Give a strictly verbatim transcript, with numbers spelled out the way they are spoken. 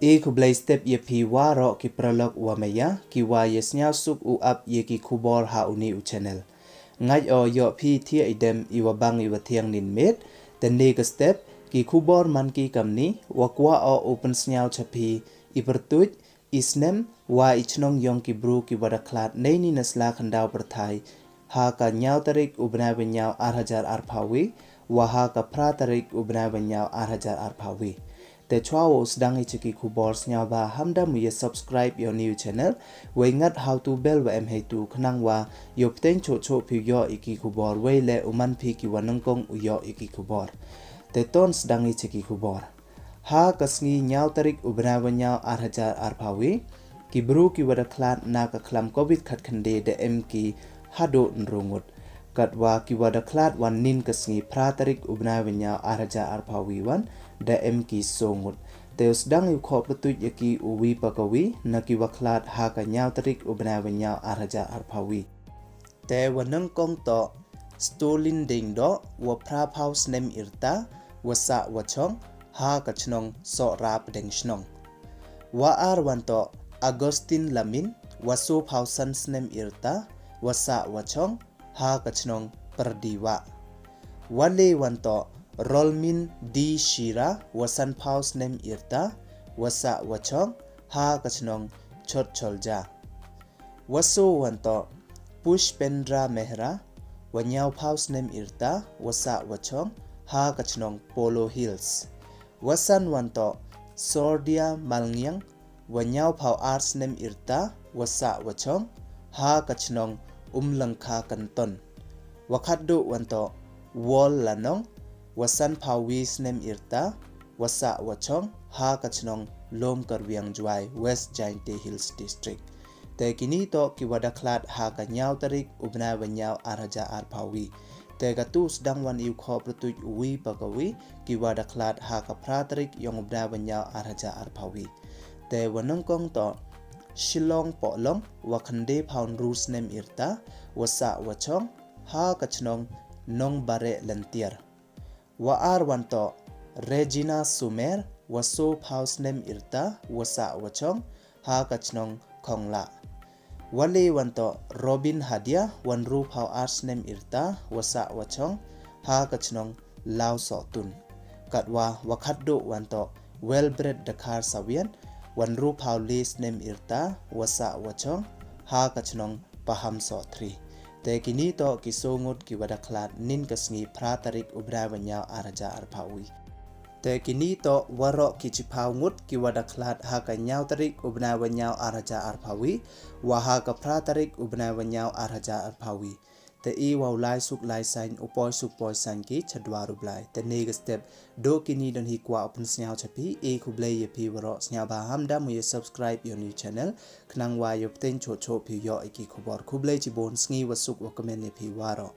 E khublei step ya phi waroh ki paralok wa maya, ki wa ya sniawsuk u ap ya ki khubor ha uni u channel. Ngait o yoh phi thiah i dem i wa bang i wa thiang nin miet, te ne ka step, ki khubor man ki kamni, wa kwah o u pynsniaw cha phi, i pyrtuit, i snem, wa i chnong yong ki bru ki wa da khlad neini na sla khyndaw pyrthai, ha ka ynñiaw tarik u bnai wa ynñiaw ar hajar arphaw wi, wa ha ka phra tarik u bnai wa ynñiaw ar hajar arphaw wi. Te chwa wow sdang i cha ki khubor, sniawbha ham da mu ya subscribe ya u new channel, wei ngat ha u tu bell wa em heitu khnang wa yoh pteng choh choh phi u yoh i ki khubor, wei le u man phi ki wa nyngkong u yoh i ki khubor. Te ton sdang i cha ki khubor. Ha ka sngi ynñiaw tarik u bnai wa ynñiaw ar hajar arphaw wi, ki bru ki wa da khlad na ka khlam covid khatkhyndai da em ki haduh ynru ngut. Katwa ki wa da khlad wan nin ka sngi phra tarik u bnai wa ynñiaw ar hajar arphaw wi wan da em ki soo ngut. Te u sdang u khoh pyrtuit ya ki u wi pa ka wi na ki wa khlad ha ka ynñiaw tarik u bnai wa ynñiaw ar hajar arphaw wi. Te wa nyngkong toh Stolin Dengdoh, wa phra phaw snem yrta, wa sah wa chong ha ka chnong Sohra Pdeng Shnong. Wa ar wan toh Augustine Lamin, wa soo phaw san snem yrta, wa sah wa chong ha ka chnong Pyrdiwah. Wa le wan toh Rolmin D Shira, wa san phaw snem yrta, wa sah wa chong ha ka chnong Chotcholja. Wa soo wan toh Pushpendra Mehra, wa ynñiaw phaw snem yrta, wa sah wa chong ha ka chnong Polo Hills. Wa san wan toh Sordia Malngiang, wa ynñiaw phaw ar snem yrta, wa sah wa chong ha ka chnong Umlangkha Kanton. Wa khatduh wan toh Wol Lanong, wa san phaw wi snem yrta, wa sah wa chong ha ka chnong Lomkarwiang Jowai, West Jaintia Hills District. Te kini toh ki wa da khlad ha ka ynñiaw tarik u bnai wa ynñiaw ar hajar arphaw wi. Te katu sdang wan i u khoh pyrtuit u wi pa ka wi, ki wa da khlad ha ka phra tarik yong u bnai wa ynñiaw ar hajar arphaw wi. Te wa nyngkong toh Shillong Pohlong, wa khyndai phaw ynru snem yrta, wa sah wa chong ha ka chnong Nongbareh Lyntiar. Wa ar wan toh Regina Sumer, wa soo phaw snem yrta, wa sah wa chong ha ka chnong Khonglah. Wa le wan toh Robin Hadia, wa ynru phaw ar snem yrta, wa sah wa chong ha ka chnong Lawsohtun. Katwa wa khatduh wan toh Welbred Dkhar Sawian, wa ynru phaw le snem yrta, wa sah wa chong ha ka chnong Pahamsohthri. Te kini toh ki soo ngut ki wa da khlad nin ka sngi phra tarik u bnai wa ynñiaw ar hajar arphaw wi. Te kini toh waroh ki chiphaw ngut ki wa da khlad ha ka ynñiaw tarik u bnai wa ynñiaw ar hajar arphaw wi, wa ha ka phra tarik u bnai wa ynñiaw ar hajar arphaw wi. Te i wa u lai suk lai sain, u poi suk poi sain ki chadwar u Blai. Te ne ka step, duh kini don hi kwah u pynsniaw cha phi, i khublei ya phi waroh, sniawbha ham da mu ya subscribe ya u new channel, khnang wa yoh pteng choh choh phi u yoh i ki khubor. Khublei chibun, sngi wa suk wa kmen ya phi waroh.